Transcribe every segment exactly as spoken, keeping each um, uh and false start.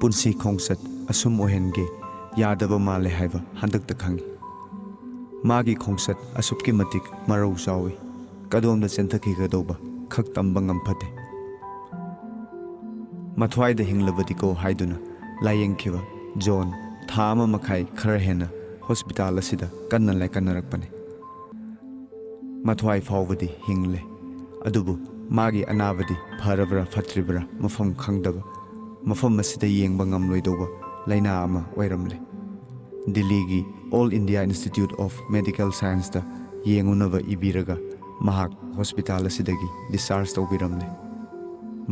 ꯄꯨꯟꯁꯤ ꯈꯣꯡꯆꯠ ꯑꯁꯨꯝ ꯑꯣꯏꯍꯟꯒꯦ ꯌꯥꯗꯕ ꯃꯥꯜꯂꯦ ꯍꯥꯏꯕ ꯍꯟꯗꯛꯇ ꯈꯪꯉꯤ꯫ ꯃꯥꯒꯤ ꯈꯣꯡꯆꯠ ꯑꯁꯨꯛꯀꯤ ꯃꯇꯤꯛ ꯃꯔꯧ ꯆꯥꯎꯏ, ꯀꯗꯣꯝꯗ ꯆꯦꯟꯊꯈꯤꯒꯗꯧꯕ ꯈꯛ ꯇꯝꯕ ꯉꯝꯐꯠꯇꯦ꯫ ꯃꯊ꯭ꯋꯥꯏꯗ ꯍꯤꯡꯂꯕꯗꯤꯀꯣ ꯍꯥꯏꯗꯨꯅ ꯂꯥꯌꯦꯡꯈꯤꯕ ꯖꯣꯟ ꯊꯥ ꯑꯃ ꯃꯈꯥꯏ ꯈꯔ ꯍꯦꯟꯅ ꯍꯣꯁꯄꯤꯇꯥꯜ ꯑꯁꯤꯗ ꯀꯟꯅ ꯂꯥꯏꯀꯠꯅꯔꯛꯄꯅꯤ꯫ ꯃꯊ꯭ꯋꯥꯏ ꯐꯥꯎꯕꯗꯤ ꯍꯤꯡꯂꯦ, ꯑꯗꯨꯕꯨ ꯃꯥꯒꯤ ꯑꯅꯥꯕꯗꯤ ꯐꯔꯕ꯭ꯔꯥ ꯐꯠꯇ꯭ꯔꯤꯕ꯭ꯔꯥ ꯃꯐꯝ ꯈꯪꯗꯕ, ꯃꯐꯝ ꯑꯁꯤꯗ ꯌꯦꯡꯕ ꯉꯝꯂꯣꯏꯗꯧꯕ ꯂꯥꯏꯅꯥ ꯑꯃ ꯑꯣꯏꯔꯝꯂꯦ꯫ ꯗꯤꯜꯂꯤꯒꯤ All India Institute of Medical Scienceꯇ ꯌꯦꯡꯉꯨꯅꯕ ꯏꯕꯤꯔꯒ ꯃꯍꯥꯛ ꯍꯣꯁꯄꯤꯇꯥꯜ ꯑꯁꯤꯗꯒꯤ ꯗꯤꯁꯆꯥꯔꯖ ꯇꯧꯕꯤꯔꯝꯂꯦ꯫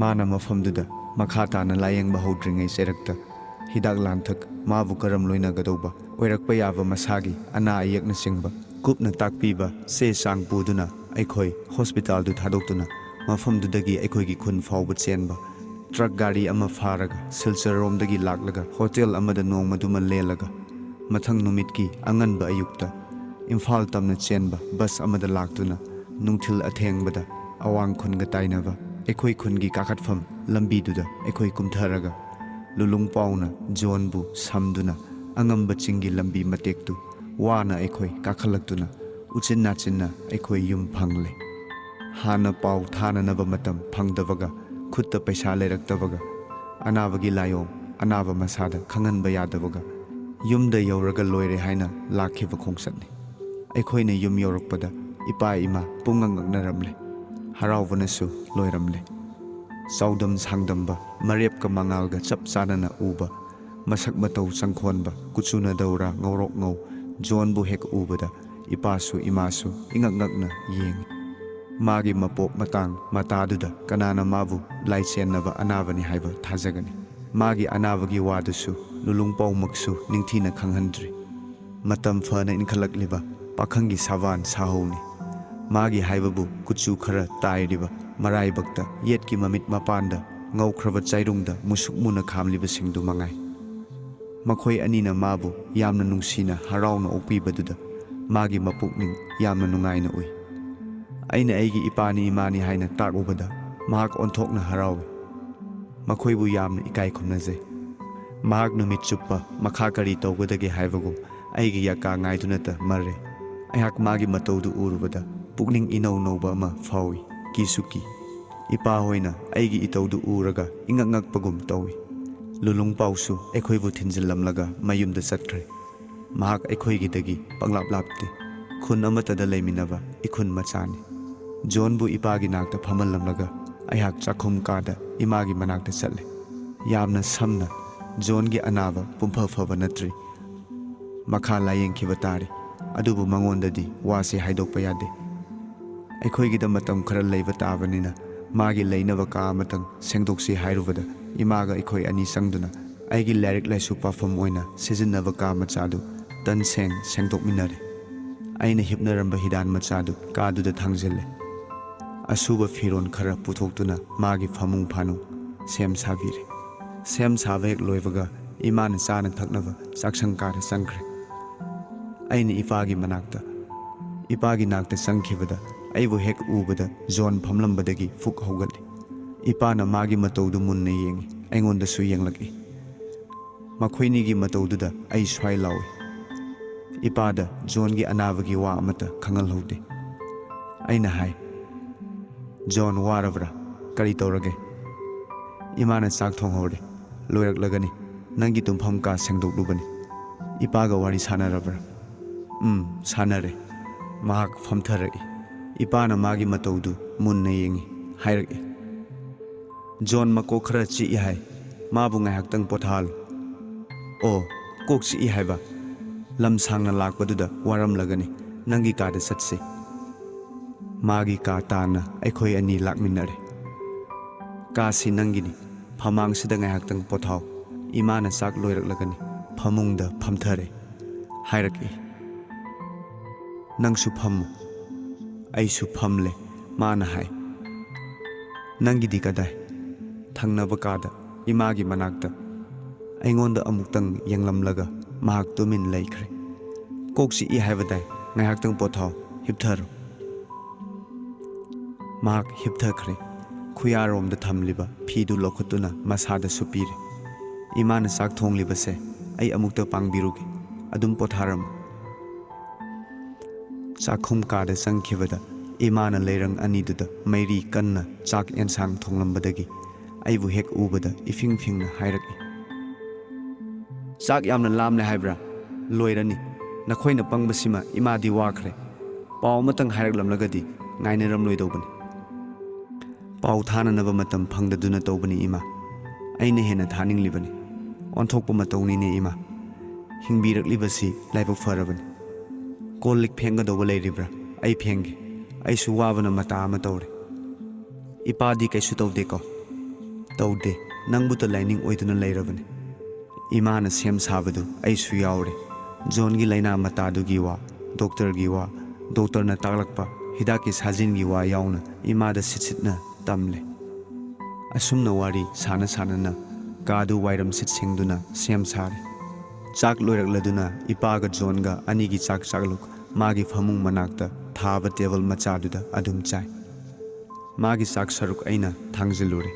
ꯃꯥꯅ ꯃꯐꯝꯗꯨꯗ ꯃꯈꯥ ꯇꯥꯅ ꯂꯥꯌꯦꯡꯕ ꯍꯧꯗ꯭ꯔꯤꯉꯩ ꯆꯩꯔꯛꯇ ꯍꯤꯗꯥꯛ ꯂꯥꯡꯊꯛ, ꯃꯥꯕꯨ ꯀꯔꯝ ꯂꯣꯏꯅꯒꯗꯧꯕ, ꯑꯣꯏꯔꯛꯄ ꯌꯥꯕ ꯃꯁꯥꯒꯤ ꯑꯅꯥ ꯑꯌꯦꯛꯅꯆꯤꯡꯕ ꯀꯨꯞꯅ ꯇꯥꯛꯄꯤꯕ ꯆꯦ ꯆꯥꯡ ꯄꯨꯗꯨꯅ ꯑꯩꯈꯣꯏ ꯍꯣꯁꯄꯤꯇꯥꯜꯗꯨ ꯊꯥꯗꯣꯛꯇꯨꯅ ꯃꯐꯝꯗꯨꯗꯒꯤ ꯑꯩꯈꯣꯏꯒꯤ ꯈꯨꯟ ꯐꯥꯎꯕ ꯆꯦꯟꯕ ꯇ꯭ꯔꯛ ꯒꯥꯔꯤ ꯑꯃ ꯐꯥꯔꯒ ꯁꯤꯜꯆꯔꯔꯣꯝꯗꯒꯤ ꯂꯥꯛꯂꯒ ꯍꯣꯇꯦꯜ ꯑꯃꯗ ꯅꯣꯡꯃꯗꯨꯃ ꯂꯦꯜꯂꯒ ꯃꯊꯪ ꯅꯨꯃꯤꯠꯀꯤ ꯑꯉꯟꯕ ꯑꯌꯨꯛꯇ ꯏꯝꯐꯥꯜ ꯇꯝꯅ ꯆꯦꯟꯕ ꯕꯁ ꯑꯃꯗ ꯂꯥꯛꯇꯨꯅ ꯅꯨꯡꯊꯤꯜ ꯑꯊꯦꯡꯕꯗ ꯑꯋꯥꯡ ꯈꯨꯟꯒ ꯇꯥꯏꯅꯕ ꯑꯩꯈꯣꯏ ꯈꯨꯟꯒꯤ ꯀꯥꯈꯠꯐꯝ ꯂꯝꯕꯤꯗꯨꯗ ꯑꯩꯈꯣꯏ ꯀꯨꯝꯊꯔꯒ ꯂꯨꯂꯨꯡ ꯄꯥꯎꯅ ꯖꯣꯟꯕꯨ ꯁꯝꯗꯨꯅ ꯑꯉꯝꯕ ꯆꯤꯡꯒꯤ ꯂꯝꯕꯤ ꯃꯇꯦꯛꯇꯨ ꯋꯥꯅ ꯑꯩꯈꯣꯏ ꯀꯥꯈꯠꯂꯛꯇꯨꯅ ꯎꯆꯤꯟ ꯅꯥꯆꯤꯟꯅ ꯑꯩꯈꯣꯏ ꯌꯨꯝ ꯐꯪꯂꯦ꯫ ꯍꯥꯟꯅ ꯄꯥꯎ ꯊꯥꯅꯅꯕ ꯃꯇꯝ ꯐꯪꯗꯕꯒ ꯈꯨꯠꯇ ꯄꯩꯁꯥ ꯂꯩꯔꯛꯇꯕꯒ ꯑꯅꯥꯕꯒꯤ ꯂꯥꯏꯑꯣꯡ ꯑꯅꯥꯕ ꯃꯁꯥꯗ ꯈꯪꯍꯟꯕ ꯌꯥꯗꯕꯒ ꯌꯨꯝꯗ ꯌꯧꯔꯒ ꯂꯣꯏꯔꯦ ꯍꯥꯏꯅ ꯂꯥꯛꯈꯤꯕ ꯈꯣꯡꯆꯠꯅꯤ꯫ ꯑꯩꯈꯣꯏꯅ ꯌꯨꯝ ꯌꯧꯔꯛꯄꯗ ꯏꯄꯥ ꯏꯃꯥ ꯄꯨꯡꯉꯛ ꯉꯛꯅꯔꯝꯂꯦ꯫ ꯍꯔꯥꯎꯕꯅꯁꯨ ꯂꯣꯏꯔꯝꯂꯦ꯫ ꯆꯥꯎꯗꯝ ꯁꯥꯡꯗꯝꯕ ꯃꯔꯦꯞꯀ ꯃꯉꯥꯜꯒ ꯆꯞ ꯆꯥꯅꯅ ꯎꯕ, ꯃꯁꯛ ꯃꯇꯧ ꯆꯪꯈꯣꯟꯕ, ꯀꯨꯆꯨꯅ ꯗꯧꯔꯥ ꯉꯧꯔꯣꯛ ꯉꯧ ꯖꯣꯟꯕꯨ ꯍꯦꯛ ꯎꯕꯗ ꯏꯄꯥꯁꯨ ꯏꯃꯥꯁꯨ ꯏꯉꯛ ꯉꯛꯅ ꯌꯦꯡꯉꯤ꯫ ꯃꯥꯒꯤ ꯃꯄꯣꯛ ꯃꯇꯥꯡ ꯃꯇꯥꯗꯨꯗ ꯀꯅꯥꯅ ꯃꯥꯕꯨ ꯂꯥꯏꯆꯦꯟꯅꯕ ꯑꯅꯥꯕꯅꯤ ꯍꯥꯏꯕ ꯊꯥꯖꯒꯅꯤ? ꯃꯥꯒꯤ ꯑꯅꯥꯕꯒꯤ ꯋꯥꯗꯨꯁꯨ ꯂꯨꯂꯨꯡ ꯄꯥꯎꯃꯛꯁꯨ ꯅꯤꯡꯊꯤꯅ ꯈꯪꯍꯟꯗ꯭ꯔꯤ꯫ ꯃꯇꯝ ꯐꯅ ꯏꯟꯈꯠꯂꯛꯂꯤꯕ ꯄꯥꯈꯪꯒꯤ ꯁꯥꯕꯥꯟ ꯁꯥꯍꯧꯅꯤ꯫ ꯃꯥꯒꯤ ꯍꯥꯏꯕꯕꯨ ꯀꯨꯆꯨ ꯈꯔ ꯇꯥꯏꯔꯤꯕ ꯃꯔꯥꯏꯕꯛꯇ ꯌꯦꯠꯀꯤ ꯃꯃꯤꯠ ꯃꯄꯥꯟꯗ ꯉꯧꯈ꯭ꯔꯕ ꯆꯩꯔꯨꯡꯗ ꯃꯨꯁꯨꯛ ꯃꯨꯅ ꯈꯥꯝꯂꯤꯕꯁꯤꯡꯗꯨ ꯃꯉꯥꯏ꯫ ꯃꯈꯣꯏ ꯑꯅꯤꯅ ꯃꯥꯕꯨ ꯌꯥꯝꯅ ꯅꯨꯡꯁꯤꯅ ꯍꯔꯥꯎꯅ ꯑꯣꯛꯄꯤꯕꯗꯨꯗ ꯃꯥꯒꯤ ꯃꯄꯨꯛꯅꯤꯡ ꯌꯥꯝꯅ ꯅꯨꯡꯉꯥꯏꯅ ꯎꯏ꯫ ꯑꯩꯅ ꯑꯩꯒꯤ ꯏꯄꯥꯅꯤ ꯏꯃꯥꯅꯤ ꯍꯥꯏꯅ ꯇꯥꯛꯎꯕꯗ ꯃꯍꯥꯛ ꯑꯣꯟꯊꯣꯛꯅ ꯍꯔꯥꯎꯏ꯫ ꯃꯈꯣꯏꯕꯨ ꯌꯥꯝꯅ ꯏꯀꯥꯏ ꯈꯨꯝꯅꯖꯩ꯫ ꯃꯍꯥꯛ ꯅꯨꯃꯤꯠ ꯆꯨꯞꯄ ꯃꯈꯥ ꯀꯔꯤ ꯇꯧꯒꯗꯒꯦ ꯍꯥꯏꯕꯒꯨꯝ ꯑꯩꯒꯤ ꯌꯥꯀꯥ ꯉꯥꯏꯗꯨꯅꯇ ꯃꯔꯦ꯫ ꯑꯩꯍꯥꯛ ꯃꯥꯒꯤ ꯃꯇꯧꯗꯨ ꯎꯔꯨꯕꯗ ꯄꯨꯛꯅꯤꯡ ꯏꯅꯧ ꯅꯧꯕ ꯑꯃ ꯐꯥꯎꯏ꯫ ꯀꯤꯁꯨ ꯀꯤ꯫ ꯏꯄꯥ ꯍꯣꯏꯅ ꯑꯩꯒꯤ ꯏꯇꯧꯗꯨ ꯎꯔꯒ ꯏꯉꯛ ꯉꯛꯄꯒꯨꯝ ꯇꯧꯏ꯫ ꯂꯨꯂꯨꯡ ꯄꯥꯎꯁꯨ ꯑꯩꯈꯣꯏꯕꯨ ꯊꯤꯟꯖꯤꯜꯂꯝꯂꯒ ꯃꯌꯨꯝꯗ ꯆꯠꯈ꯭ꯔꯦ꯫ ꯃꯍꯥꯛ ꯑꯩꯈꯣꯏꯒꯤꯗꯒꯤ ꯄꯪꯂꯥꯞ ꯂꯥꯞꯇꯦ꯫ ꯈꯨꯟ ꯑꯃꯠꯇꯗ ꯂꯩꯃꯤꯟꯅꯕ ꯏꯈꯨꯟ ꯃꯆꯥꯅꯤ꯫ ꯖꯣꯟꯕꯨ ꯏꯄꯥꯒꯤ ꯅꯥꯛꯇ ꯐꯝꯍꯜꯂꯝꯂꯒ ꯑꯩꯍꯥꯛ ꯆꯥꯛꯈꯨꯝ ꯀꯥꯗ ꯏꯃꯥꯒꯤ ꯃꯅꯥꯛꯇ ꯆꯠꯂꯦ꯫ ꯌꯥꯝꯅ ꯁꯝꯅ ꯖꯣꯟꯒꯤ ꯑꯅꯥꯕ ꯄꯨꯝꯐ ꯐꯕ ꯅꯠꯇ꯭ꯔꯤ꯫ ꯃꯈꯥ ꯂꯥꯌꯦꯡꯈꯤꯕ ꯇꯥꯔꯤ꯫ ꯑꯗꯨꯕꯨ ꯃꯉꯣꯟꯗꯗꯤ ꯋꯥꯁꯤ ꯍꯥꯏꯗꯣꯛꯄ ꯌꯥꯗꯦ꯫ ꯑꯩꯈꯣꯏꯒꯤꯗ ꯃꯇꯝ ꯈꯔ ꯂꯩꯕ ꯇꯥꯕꯅꯤꯅ ꯃꯥꯒꯤ ꯂꯩꯅꯕ ꯀꯥ ꯑꯃꯇꯪ ꯁꯦꯡꯗꯣꯛꯁꯤ ꯍꯥꯏꯔꯨꯕꯗ ꯏꯃꯥꯒ ꯑꯩꯈꯣꯏ ꯑꯅꯤ ꯆꯪꯗꯨꯅ ꯑꯩꯒꯤ ꯂꯥꯏꯔꯤꯛ ꯂꯥꯏꯁꯨ ꯄꯥꯐꯝ ꯑꯣꯏꯅ ꯁꯤꯖꯤꯟꯅꯕ ꯀꯥ ꯃꯆꯥꯗꯨ ꯇꯟ ꯁꯦꯡ ꯁꯦꯡꯗꯣꯛꯃꯤꯟꯅꯔꯦ꯫ ꯑꯩꯅ ꯍꯤꯞꯅꯔꯝꯕ ꯍꯤꯗꯥꯟ ꯃꯆꯥꯗꯨ ꯀꯥꯗꯨꯗ ꯊꯥꯡꯖꯤꯜꯂꯦ꯫ ꯑꯁꯨꯕ ꯐꯤꯔꯣꯜ ꯈꯔ ꯄꯨꯊꯣꯛꯇꯨꯅ ꯃꯥꯒꯤ ꯐꯃꯨꯡ ꯐꯥꯅꯨꯡ ꯁꯦꯝ ꯁꯥꯕꯤꯔꯦ꯫ ꯁꯦꯝ ꯁꯥꯕ ꯍꯦꯛ ꯂꯣꯏꯕꯒ ꯏꯃꯥꯅ ꯆꯥꯅ ꯊꯛꯅꯕ ꯆꯥꯛꯁꯪ ꯀꯥꯗ ꯆꯪꯈ꯭ꯔꯦ꯫ ꯑꯩꯅ ꯏꯄꯥꯒꯤ ꯃꯅꯥꯛꯇ, ꯏꯄꯥꯒꯤ ꯅꯥꯛꯇ ꯆꯪꯈꯤꯕꯗ ꯑꯩꯕꯨ ꯍꯦꯛ ꯎꯕꯗ ꯖꯣꯟ ꯐꯝꯂꯝꯕꯗꯒꯤ ꯐꯨꯛ ꯍꯧꯒꯠꯂꯤ꯫ ꯏꯄꯥꯅ ꯃꯥꯒꯤ ꯃꯇꯧꯗꯨ ꯃꯨꯟꯅ ꯌꯦꯡꯉꯤ, ꯑꯩꯉꯣꯟꯗꯁꯨ ꯌꯦꯡꯂꯛꯏ꯫ ꯃꯈꯣꯏꯅꯤꯒꯤ ꯃꯇꯧꯗꯨꯗ ꯑꯩ ꯁ꯭ꯋꯥꯏ ꯂꯥꯎꯏ꯫ ꯏꯄꯥꯗ ꯖꯣꯟꯒꯤ ꯑꯅꯥꯕꯒꯤ ꯋꯥ ꯑꯃꯠꯇ ꯈꯪꯍꯜꯍꯧꯗꯦ꯫ ꯑꯩꯅ ꯍꯥꯏ, "ꯖꯣꯟ ꯋꯥꯔꯕ꯭ꯔꯥ? ꯀꯔꯤ ꯇꯧꯔꯒꯦ?" ꯏꯃꯥꯅ ꯆꯥꯛ ꯊꯣꯡꯍꯧꯔꯦ꯫ ꯂꯣꯏꯔꯛꯂꯒꯅꯤ꯫ ꯅꯪꯒꯤ ꯇꯨꯝꯐꯝ ꯀꯥ ꯁꯦꯡꯗꯣꯛꯂꯨꯕꯅꯤ꯫ ꯏꯄꯥꯒ ꯋꯥꯔꯤ ꯁꯥꯟꯅꯔꯕ꯭ꯔꯥ? ꯎꯝ, ꯁꯥꯟꯅꯔꯦ꯫ ꯃꯍꯥꯛ ꯐꯝꯊꯔꯛꯏ꯫ ꯏꯄꯥꯅ ꯃꯥꯒꯤ ꯃꯇꯧꯗꯨ ꯃꯨꯟꯅ ꯌꯦꯡꯏ꯫ ꯍꯥꯏꯔꯛꯏ, "ꯖꯣꯟ ꯃꯀꯣꯛ ꯈꯔ ꯆꯤꯛꯏ ꯍꯥꯏ꯫ ꯃꯥꯕꯨ ꯉꯥꯏꯍꯥꯛꯇꯪ ꯄꯣꯊꯥꯍꯜꯂꯨ꯫" "ꯑꯣ, ꯀꯣꯛ ꯆꯤꯛꯏ ꯍꯥꯏꯕ? ꯂꯝ ꯁꯥꯡꯅ ꯂꯥꯛꯄꯗꯨꯗ ꯋꯥꯔꯝꯂꯒꯅꯤ꯫ ꯅꯪꯒꯤ ꯀꯥꯗ ꯆꯠꯁꯤ꯫" ꯃꯥꯒꯤ ꯀꯥ ꯇꯥꯟꯅ ꯑꯩꯈꯣꯏ ꯑꯅꯤ ꯂꯥꯛꯃꯤꯟꯅꯔꯦ꯫ "ꯀꯥꯁꯤ ꯅꯪꯒꯤꯅꯤ꯫ ꯐꯃꯥꯡꯁꯤꯗ ꯉꯥꯏꯍꯥꯛꯇꯪ ꯄꯣꯊꯥꯎ꯫" ꯏꯃꯥꯅ ꯆꯥꯛ ꯂꯣꯏꯔꯛꯂꯒꯅꯤ꯫ ꯐꯃꯨꯡꯗ ꯐꯝꯊꯔꯦ꯫ ꯍꯥꯏꯔꯛꯏ, "ꯅꯪꯁꯨ ꯐꯝꯃꯨ꯫" ꯑꯩꯁꯨ ꯐꯝꯂꯦ꯫ ꯃꯥꯅ ꯍꯥꯏ, "ꯅꯪꯒꯤꯗꯤ ꯀꯗꯥꯏ?" ꯊꯪꯅꯕ ꯀꯥꯗ, ꯏꯃꯥꯒꯤ ꯃꯅꯥꯛꯇ꯫ ꯑꯩꯉꯣꯟꯗ ꯑꯃꯨꯛꯇꯪ ꯌꯦꯡꯂꯝꯂꯒ ꯃꯍꯥꯛ ꯇꯨꯃꯤꯟ ꯂꯩꯈ꯭ꯔꯦ꯫ "ꯀꯣꯛ ꯆꯤꯛꯏ ꯍꯥꯏꯕꯗꯥꯏ? ꯉꯥꯏꯍꯥꯛꯇꯪ ꯄꯣꯊꯥꯎ, ꯍꯤꯞꯊꯔꯣ꯫" ꯃꯍꯥꯛ ꯍꯤꯞꯊꯈ꯭ꯔꯦ꯫ ꯈꯨꯌꯥꯔꯣꯝꯗ ꯊꯝꯂꯤꯕ ꯐꯤꯗꯨ ꯂꯧꯈꯠꯇꯨꯅ ꯃꯁꯥꯗ ꯁꯨꯞꯄꯤꯔꯦ꯫ "ꯏꯃꯥꯅ ꯆꯥꯛ ꯊꯣꯡꯂꯤꯕꯁꯦ ꯑꯩ ꯑꯃꯨꯛꯇ ꯄꯥꯡꯕꯤꯔꯨꯒꯦ꯫ ꯑꯗꯨꯝ ꯄꯣꯊꯥꯔꯝꯃꯨ꯫" ꯆꯥꯛꯈꯨꯝ ꯀꯥꯗ ꯆꯪꯈꯤꯕꯗ ꯏꯃꯥꯅ ꯂꯩꯔꯪ ꯑꯅꯤꯗꯨꯗ ꯃꯩꯔꯤ ꯀꯟꯅ ꯆꯥꯛ ꯑꯦꯟꯁꯥꯡ ꯊꯣꯡꯂꯝꯕꯗꯒꯤ ꯑꯩꯕꯨ ꯍꯦꯛ ꯎꯕꯗ ꯏꯐꯤꯡ ꯐꯤꯡꯅ ꯍꯥꯏꯔꯛꯏ, "ꯆꯥꯛ ꯌꯥꯝꯅ ꯂꯥꯝꯂꯦ ꯍꯥꯏꯕ꯭ꯔꯥ? ꯂꯣꯏꯔꯅꯤ꯫ ꯅꯈꯣꯏꯅ ꯄꯪꯕꯁꯤꯃ ꯏꯃꯥꯗꯤ ꯋꯥꯈ꯭ꯔꯦ꯫ ꯄꯥꯎ ꯑꯃꯇꯪ ꯍꯥꯏꯔꯛꯂꯝꯂꯒꯗꯤ ꯉꯥꯏꯅꯔꯝꯂꯣꯏꯗꯧꯕꯅꯤ꯫" "ꯄꯥꯎ ꯊꯥꯅꯅꯕ ꯃꯇꯝ ꯐꯪꯗꯗꯨꯅ ꯇꯧꯕꯅꯤ ꯏꯃꯥ꯫ ꯑꯩꯅ ꯍꯦꯟꯅ ꯊꯥꯅꯤꯡꯂꯤꯕꯅꯤ꯫" "ꯑꯣꯟꯊꯣꯛꯄ ꯃꯇꯧꯅꯤꯅꯦ ꯏꯃꯥ꯫ ꯍꯤꯡꯕꯤꯔꯛꯂꯤꯕꯁꯤ ꯂꯥꯏꯕꯛ ꯐꯔꯕꯅꯤ꯫ ꯀꯣꯜ ꯂꯤꯛ ꯐꯦꯡꯒꯗꯧꯕ ꯂꯩꯔꯤꯕ꯭ꯔꯥ? ꯑꯩ ꯐꯦꯡꯒꯦ꯫ ꯑꯩꯁꯨ ꯋꯥꯕꯅ ꯃꯇꯥ ꯑꯃ ꯇꯧꯔꯦ꯫" "ꯏꯄꯥꯗꯤ ꯀꯩꯁꯨ ꯇꯧꯗꯦꯀꯣ?" "ꯇꯧꯗꯦ꯫ ꯅꯪꯕꯨꯇ ꯂꯥꯏꯅꯤꯡ ꯑꯣꯏꯗꯨꯅ ꯂꯩꯔꯕꯅꯤ꯫" ꯏꯃꯥꯅ ꯁꯦꯝ ꯁꯥꯕꯗꯨ ꯑꯩꯁꯨ ꯌꯥꯎꯔꯦ꯫ ꯖꯣꯟꯒꯤ ꯂꯥꯏꯅꯥ ꯃꯇꯥꯗꯨꯒꯤ ꯋꯥ, ꯗꯣꯛꯇꯔꯒꯤ ꯋꯥ, ꯗꯣꯛꯇꯔꯅ ꯇꯥꯛꯂꯛꯄ ꯍꯤꯗꯥꯛꯀꯤ ꯁꯥꯖꯤꯟꯒꯤ ꯋꯥ ꯌꯥꯎꯅ ꯏꯃꯥꯗ ꯁꯤꯠ ꯁꯤꯠꯅ ꯇꯝꯂꯦ꯫ ꯑꯁꯨꯝꯅ ꯋꯥꯔꯤ ꯁꯥꯅ ꯁꯥꯅꯅ ꯀꯥꯗꯨ ꯋꯥꯏꯔꯝ ꯁꯤꯠ ꯁꯦꯡꯗꯨꯅ ꯁꯦꯝ ꯁꯥꯔꯦ꯫ ꯆꯥꯛ ꯂꯣꯏꯔꯛꯂꯗꯨꯅ ꯏꯄꯥꯒ ꯖꯣꯟꯒ ꯑꯅꯤꯒꯤ ꯆꯥꯛ ꯆꯥꯛꯂꯨꯛ ꯃꯥꯒꯤ ꯐꯃꯨꯡ ꯃꯅꯥꯛꯇ ꯊꯥꯕ ꯇꯦꯕꯜ ꯃꯆꯥꯗꯨꯗ ꯑꯗꯨꯝ ꯆꯥꯏ꯫ ꯃꯥꯒꯤ ꯆꯥꯛ ꯁꯔꯨꯛ ꯑꯩꯅ ꯊꯥꯡꯖꯤꯜꯂꯨꯔꯦ꯫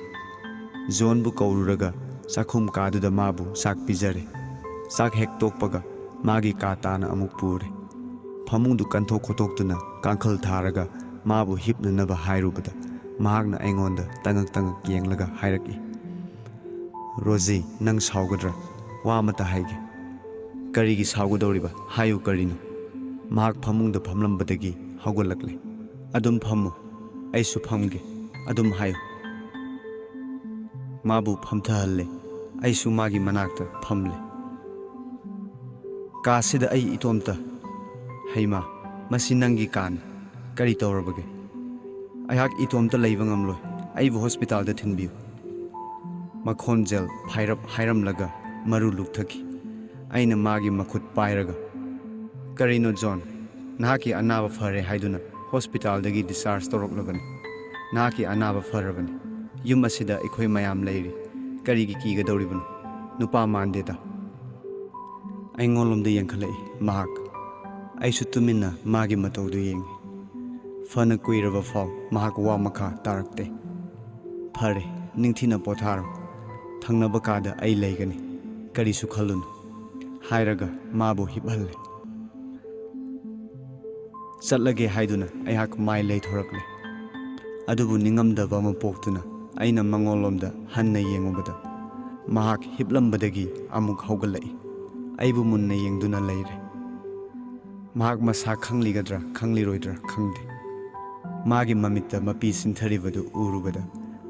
ꯖꯣꯟꯕꯨ ꯀꯧꯔꯨꯔꯒ ꯆꯥꯛꯈꯨꯝ ꯀꯥꯗꯨꯗ ꯃꯥꯕꯨ ꯆꯥꯛ ꯄꯤꯖꯔꯦ꯫ ꯆꯥꯛ ꯍꯦꯛ ꯇꯣꯛꯄꯒ ꯃꯥꯒꯤ ꯀꯥ ꯇꯥꯅ ꯑꯃꯨꯛ ꯄꯨꯔꯦ꯫ ꯐꯃꯨꯡꯗꯨ ꯀꯟꯊꯣꯛ ꯈꯣꯠꯇꯣꯛꯇꯨꯅ ꯀꯥꯡꯈꯜ ꯊꯥꯔꯒ ꯃꯥꯕꯨ ꯍꯤꯞꯅꯅꯕ ꯍꯥꯏꯔꯨꯕꯗ ꯃꯍꯥꯛꯅ ꯑꯩꯉꯣꯟꯗ ꯇꯉꯛ ꯇꯉꯛ ꯌꯦꯡꯂꯒ ꯍꯥꯏꯔꯛꯏ, "ꯔꯣꯖꯤ, ꯅꯪ ꯁꯥꯎꯒꯗ꯭ꯔꯥ? ꯋꯥ ꯑꯃꯇ ꯍꯥꯏꯒꯦ꯫" "ꯀꯔꯤꯒꯤ ꯁꯥꯎꯒꯗꯧꯔꯤꯕ? ꯍꯥꯏꯌꯨ, ꯀꯔꯤꯅꯣ?" ꯃꯍꯥꯛ ꯐꯃꯨꯡꯗ ꯐꯝꯂꯝꯕꯗꯒꯤ ꯍꯧꯒꯠꯂꯛꯂꯦ꯫ "ꯑꯗꯨꯝ ꯐꯝꯃꯨ, ꯑꯩꯁꯨ ꯐꯝꯒꯦ꯫ ꯑꯗꯨꯝ ꯍꯥꯏꯌꯨ꯫" ꯃꯥꯕꯨ ꯐꯝꯊꯍꯜꯂꯦ꯫ ꯑꯩꯁꯨ ꯃꯥꯒꯤ ꯃꯅꯥꯛꯇ ꯐꯝꯂꯦ꯫ "ꯀꯥꯁꯤꯗ ꯑꯩ ꯏꯇꯣꯝꯇ꯫ ꯍꯩꯃꯥ, ꯃꯁꯤ ꯅꯪꯒꯤ ꯀꯥꯅꯤ꯫ ꯀꯔꯤ ꯇꯧꯔꯕꯒꯦ?" "ꯑꯩꯍꯥꯛ ꯏꯇꯣꯝꯇ ꯂꯩꯕ ꯉꯝꯂꯣꯏ꯫ ꯑꯩꯕꯨ ꯍꯣꯁꯄꯤꯇꯥꯜꯗ ꯊꯤꯟꯕꯤꯌꯨ꯫" ꯃꯈꯣꯟꯖꯦꯜ ꯐꯥꯏꯔꯞ ꯍꯥꯏꯔꯝꯂꯒ ꯃꯔꯨ ꯂꯨꯛꯊꯈꯤ꯫ ꯑꯩꯅ ꯃꯥꯒꯤ ꯃꯈꯨꯠ ꯄꯥꯏꯔꯒ, "ꯀꯔꯤꯅꯣ ꯖꯣꯟ? ꯅꯍꯥꯛꯀꯤ ꯑꯅꯥꯕ ꯐꯔꯦ ꯍꯥꯏꯗꯨꯅ ꯍꯣꯁꯄꯤꯇꯥꯜꯗꯒꯤ ꯗꯤꯁꯆꯥꯔꯖ ꯇꯧꯔꯛꯂꯕꯅꯤ꯫ ꯅꯍꯥꯛꯀꯤ ꯑꯅꯥꯕ ꯐꯔꯕꯅꯤ꯫ ꯌꯨꯝ ꯑꯁꯤꯗ ꯑꯩꯈꯣꯏ ꯃꯌꯥꯝ ꯂꯩꯔꯤ꯫ ꯀꯔꯤꯒꯤ ꯀꯤꯒꯗꯧꯔꯤꯕꯅꯣ? ꯅꯨꯄꯥ ꯃꯥꯟꯗꯦꯗ꯫" ꯑꯩꯉꯣꯟꯂꯣꯝꯗ ꯌꯦꯡꯈꯠꯂꯛꯏ ꯃꯍꯥꯛ꯫ ꯑꯩꯁꯨ ꯇꯨꯃꯤꯟꯅ ꯃꯥꯒꯤ ꯃꯇꯧꯗꯨ ꯌꯦꯡꯉꯤ꯫ ꯐꯅ ꯀꯨꯏꯔꯕ ꯐꯥꯎ ꯃꯍꯥꯛ ꯋꯥ ꯃꯈꯥ ꯇꯥꯔꯛꯇꯦ꯫ "ꯐꯔꯦ, ꯅꯤꯡꯊꯤꯅ ꯄꯣꯊꯥꯔꯣ꯫ ꯊꯪꯅꯕ ꯀꯥꯗ ꯑꯩ ꯂꯩꯒꯅꯤ, ꯀꯔꯤꯁꯨ ꯈꯜꯂꯨꯅꯨ" ꯍꯥꯏꯔꯒ ꯃꯥꯕꯨ ꯍꯤꯞꯍꯜꯂꯦ꯫ ꯆꯠꯂꯒꯦ ꯍꯥꯏꯗꯨꯅ ꯑꯩꯍꯥꯛ ꯃꯥꯏ ꯂꯩꯊꯣꯔꯛꯂꯦ꯫ ꯑꯗꯨꯕꯨ ꯅꯤꯡꯉꯝꯗꯕ ꯑꯃ ꯄꯣꯛꯇꯨꯅ ꯑꯩꯅ ꯃꯉꯣꯟꯂꯣꯝꯗ ꯍꯟꯅ ꯌꯦꯡꯉꯨꯕꯗ, ꯃꯍꯥꯛ ꯍꯤꯞꯂꯝꯕꯗꯒꯤ ꯑꯃꯨꯛ ꯍꯧꯒꯠꯂꯛꯏ꯫ ꯑꯩꯕꯨ ꯃꯨꯟꯅ ꯌꯦꯡꯗꯨꯅ ꯂꯩꯔꯦ꯫ ꯃꯍꯥꯛ ꯃꯁꯥ ꯈꯪꯂꯤꯒꯗ꯭ꯔꯥ ꯈꯪꯂꯤꯔꯣꯏꯗ꯭ꯔꯥ ꯈꯪꯗꯦ꯫ ꯃꯥꯒꯤ ꯃꯃꯤꯠꯇ ꯃꯄꯤ ꯁꯤꯟꯊꯔꯤꯕꯗꯨ ꯎꯔꯨꯕꯗ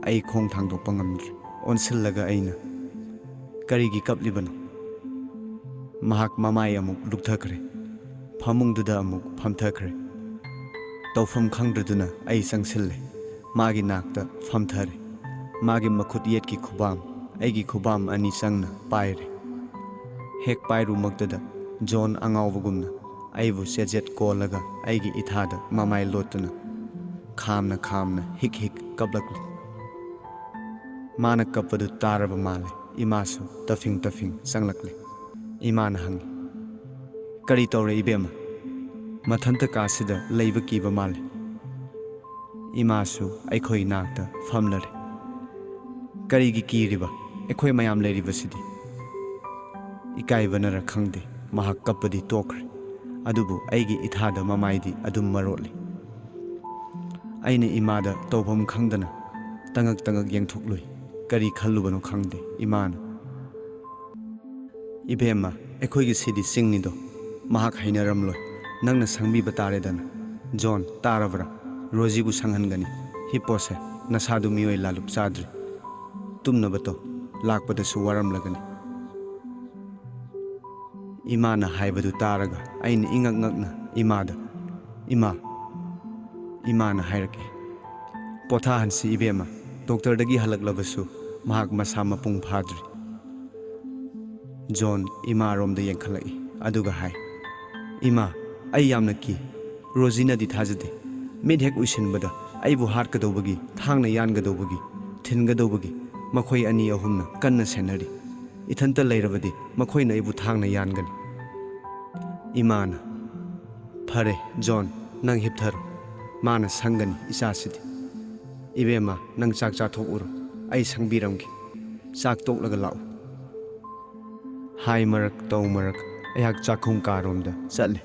ꯑꯩ ꯈꯣꯡ ꯊꯥꯡꯗꯣꯛꯄ ꯉꯝꯗ꯭ꯔꯦ꯫ ꯑꯣꯟꯁꯤꯜꯂꯒ ꯑꯩꯅ, "ꯀꯔꯤꯒꯤ ꯀꯞꯂꯤꯕꯅꯣ?" ꯃꯍꯥꯛ ꯃꯃꯥꯏ ꯑꯃꯨꯛ ꯂꯨꯞꯊꯈ꯭ꯔꯦ꯫ ꯐꯃꯨꯡꯗꯨꯗ ꯑꯃꯨꯛ ꯐꯝꯊꯈ꯭ꯔꯦ꯫ ꯇꯧꯐꯝ ꯈꯪꯗ꯭ꯔꯗꯨꯅ ꯑꯩ ꯆꯪꯁꯤꯜꯂꯦ꯫ ꯃꯥꯒꯤ ꯅꯥꯛꯇ ꯐꯝꯊꯔꯦ꯫ ꯃꯥꯒꯤ ꯃꯈꯨꯠ ꯌꯦꯠꯀꯤ ꯈꯨꯕꯥꯝ ꯑꯩꯒꯤ ꯈꯨꯕꯥꯝ ꯑꯅꯤ ꯆꯪꯅ ꯄꯥꯏꯔꯦ꯫ ꯍꯦꯛ ꯄꯥꯏꯔꯨꯃꯛꯇꯗ ꯖꯣꯟ ꯑꯉꯥꯎꯕꯒꯨꯝꯅ ꯑꯩꯕꯨ ꯆꯦꯖꯦꯠ ꯀꯣꯜꯂꯒ ꯑꯩꯒꯤ ꯏꯊꯥꯗ ꯃꯃꯥꯏ ꯂꯣꯠꯇꯨꯅ ꯈꯥꯝꯅ ꯈꯥꯝꯅ ꯍꯤꯛ ꯍꯤꯛ ꯀꯞꯂꯛꯂꯤ꯫ ꯃꯥꯅ ꯀꯞꯄꯗꯨ ꯇꯥꯔꯕ ꯃꯥꯜꯂꯦ꯫ ꯏꯃꯥꯁꯨ ꯇꯐꯤꯡ ꯇꯐꯤꯡ ꯆꯪꯂꯛꯂꯦ꯫ ꯏꯃꯥꯅ ꯍꯪꯉꯤ, "ꯀꯔꯤ ꯇꯧꯔꯦ ꯏꯕꯦꯝꯃ? ꯃꯊꯟꯇ ꯀꯥꯁꯤꯗ ꯂꯩꯕ ꯀꯤꯕ ꯃꯥꯜꯂꯦ꯫" ꯏꯃꯥꯁꯨ ꯑꯩꯈꯣꯏ ꯅꯥꯛꯇ ꯐꯝꯂꯔꯦ꯫ "ꯀꯔꯤꯒꯤ ꯀꯤꯔꯤꯕ? ꯑꯩꯈꯣꯏ ꯃꯌꯥꯝ ꯂꯩꯔꯤꯕꯁꯤꯗꯤ꯫" ꯏꯀꯥꯏꯕꯅꯔ ꯈꯪꯗꯦ, ꯃꯍꯥꯛ ꯀꯞꯄꯗꯤ ꯇꯣꯛꯈ꯭ꯔꯦ, ꯑꯗꯨꯕꯨ ꯑꯩꯒꯤ ꯏꯊꯥꯗ ꯃꯃꯥꯏꯗꯤ ꯑꯗꯨꯝ ꯃꯔꯣꯠꯂꯤ꯫ ꯑꯩꯅ ꯏꯃꯥꯗ ꯇꯧꯐꯝ ꯈꯪꯗꯅ ꯇꯉꯛ ꯇꯉꯛ ꯌꯦꯡꯊꯣꯛꯂꯨꯏ꯫ ꯀꯔꯤ ꯈꯜꯂꯨꯕꯅꯣ ꯈꯪꯗꯦ ꯏꯃꯥꯅ꯫ "ꯏꯕꯦꯝꯃ, ꯑꯩꯈꯣꯏꯒꯤ ꯁꯤꯗꯤ ꯆꯤꯡꯅꯤꯗꯣ, ꯃꯍꯥꯛ ꯍꯩꯅꯔꯝꯂꯣꯏ꯫ ꯅꯪꯅ ꯁꯪꯕꯤꯕ ꯇꯥꯔꯦꯗꯅ꯫" "ꯖꯣꯟ, ꯇꯥꯔꯕ꯭ꯔꯥ? ꯔꯣꯖꯤꯕꯨ ꯁꯪꯍꯟꯒꯅꯤ꯫ ꯍꯤꯞꯄꯣꯁꯦ, ꯅꯁꯥꯗꯨ ꯃꯤꯑꯣꯏ ꯂꯥꯂꯨꯞ ꯆꯥꯗ꯭ꯔꯤ꯫ ꯇꯨꯝꯅꯕ ꯇꯧ, ꯂꯥꯛꯄꯗꯁꯨ ꯋꯥꯔꯝꯂꯒꯅꯤ꯫" ꯏꯃꯥꯅ ꯍꯥꯏꯕꯗꯨ ꯇꯥꯔꯒ ꯑꯩꯅ ꯏꯉꯛ ꯉꯛꯅ ꯏꯃꯥꯗ, "ꯏꯃꯥ," ꯏꯃꯥꯅ ꯍꯥꯏꯔꯛꯏ, "ꯄꯣꯊꯥꯍꯟꯁꯤ ꯏꯕꯦꯝꯃ, ꯗꯣꯛꯇꯔꯗꯒꯤ ꯍꯜꯂꯛꯂꯕꯁꯨ ꯃꯍꯥꯛ ꯃꯁꯥ ꯃꯄꯨꯡ ꯐꯥꯗ꯭ꯔꯤ꯫" ꯖꯣꯟ ꯏꯃꯥꯔꯣꯝꯗ ꯌꯦꯡꯈꯠꯂꯛꯏ, ꯑꯗꯨꯒ ꯍꯥꯏ, "ꯏꯃꯥ, ꯑꯩ ꯌꯥꯝꯅ ꯀꯤ꯫ ꯔꯣꯖꯤꯅꯗꯤ ꯊꯥꯖꯗꯦ꯫ ꯃꯤꯠ ꯍꯦꯛ ꯎꯏꯁꯤꯟꯕꯗ ꯑꯩꯕꯨ ꯍꯥꯠꯀꯗꯧꯕꯒꯤ, ꯊꯥꯡꯅ ꯌꯥꯟꯒꯗꯧꯕꯒꯤ, ꯊꯤꯟꯒꯗꯧꯕꯒꯤ ꯃꯈꯣꯏ ꯑꯅꯤ ꯑꯍꯨꯝꯅ ꯀꯟꯅ ꯁꯦꯟꯅꯔꯤ꯫ ꯏꯊꯟꯇ ꯂꯩꯔꯕꯗꯤ ꯃꯈꯣꯏꯅ ꯑꯩꯕꯨ ꯊꯥꯡꯅ ꯌꯥꯟꯒꯅꯤ꯫" ꯏꯃꯥꯅ, "ꯐꯔꯦ, ꯖꯣꯟ, ꯅꯪ ꯍꯤꯞꯊꯔꯣ꯫ ꯃꯥꯅ ꯁꯪꯒꯅꯤ ꯏꯆꯥꯁꯤꯗꯤ꯫ ꯏꯕꯦꯝꯃ, ꯅꯪ ꯆꯥꯛ ꯆꯥꯊꯣꯛꯎꯔꯣ, ꯑꯩ ꯁꯪꯕꯤꯔꯝꯒꯦ꯫" ꯆꯥꯛ ꯇꯣꯛꯂꯒ ꯂꯥꯛꯎ" ꯍꯥꯏ꯫ ꯃꯔꯛ ꯇꯧ ꯃꯔꯛ ꯑꯩꯍꯥꯛ ꯆꯥꯛꯈꯨꯝ ꯀꯥꯔꯣꯝꯗ ꯆꯠꯂꯦ꯫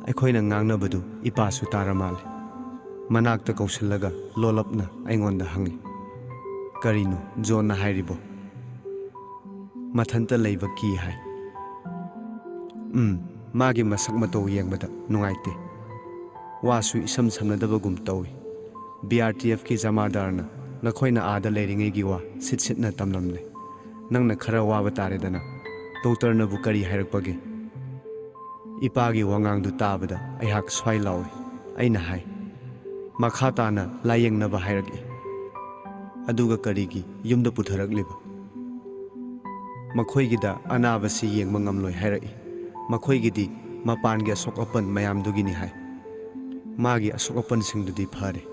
ꯑꯩꯈꯣꯏꯅ ꯉꯥꯡꯅꯕꯗꯨ ꯏꯄꯥꯁꯨ ꯇꯥꯔ ꯃꯥꯜꯂꯦ꯫ ꯃꯅꯥꯛꯇ ꯀꯧꯁꯤꯜꯂꯒ ꯂꯣꯜꯂꯞꯅ ꯑꯩꯉꯣꯟꯗ ꯍꯪꯉꯤ, "ꯀꯔꯤꯅꯣ ꯖꯣꯟꯅ ꯍꯥꯏꯔꯤꯕꯣ?" "ꯃꯊꯟꯇ ꯂꯩꯕ ꯀꯤ ꯍꯥꯏ"꯫ "ꯎꯝ, ꯃꯥꯒꯤ ꯃꯁꯛ ꯃꯇꯧ ꯌꯦꯡꯕꯗ ꯅꯨꯡꯉꯥꯏꯇꯦ꯫ ꯋꯥꯁꯨ ꯏꯁꯝ ꯁꯝꯅꯗꯕꯒꯨꯝ ꯇꯧꯏ꯫ ꯕꯤ ꯑꯥꯔ ꯇꯤ ꯑꯦꯐꯀꯤ ꯖꯃꯥꯗꯥꯔꯅ ꯅꯈꯣꯏꯅ ꯑꯥꯗ ꯂꯩꯔꯤꯉꯩꯒꯤ ꯋꯥ ꯁꯤꯠ ꯁꯤꯠꯅ ꯇꯝꯂꯝꯂꯦ꯫ ꯅꯪꯅ ꯈꯔ ꯋꯥꯕ ꯇꯥꯔꯦꯗꯅ꯫ ꯗꯣꯛꯇꯔꯅꯕꯨ ꯀꯔꯤ ꯍꯥꯏꯔꯛꯄꯒꯦ?" ꯏꯄꯥꯒꯤ ꯋꯥꯉꯥꯡꯗꯨ ꯇꯥꯕꯗ ꯑꯩꯍꯥꯛ ꯁ꯭ꯋꯥꯏ ꯂꯥꯎꯏ꯫ ꯑꯩꯅ ꯍꯥꯏ, "ꯃꯈꯥ ꯇꯥꯅ ꯂꯥꯌꯦꯡꯅꯕ ꯍꯥꯏꯔꯛꯏ"꯫ "ꯑꯗꯨꯒ ꯀꯔꯤꯒꯤ ꯌꯨꯝꯗ ꯄꯨꯊꯔꯛꯂꯤꯕ?" "ꯃꯈꯣꯏꯒꯤꯗ ꯑꯅꯥꯕꯁꯤ ꯌꯦꯡꯕ ꯉꯝꯂꯣꯏ ꯍꯥꯏꯔꯛꯏ꯫ ꯃꯈꯣꯏꯒꯤꯗꯤ ꯃꯄꯥꯟꯒꯤ ꯑꯁꯣꯛ ꯑꯄꯟ ꯃꯌꯥꯝꯗꯨꯒꯤꯅꯤ ꯍꯥꯏ꯫ ꯃꯥꯒꯤ ꯑꯁꯣꯛ ꯑꯄꯟꯁꯤꯡꯗꯨꯗꯤ ꯐꯔꯦ,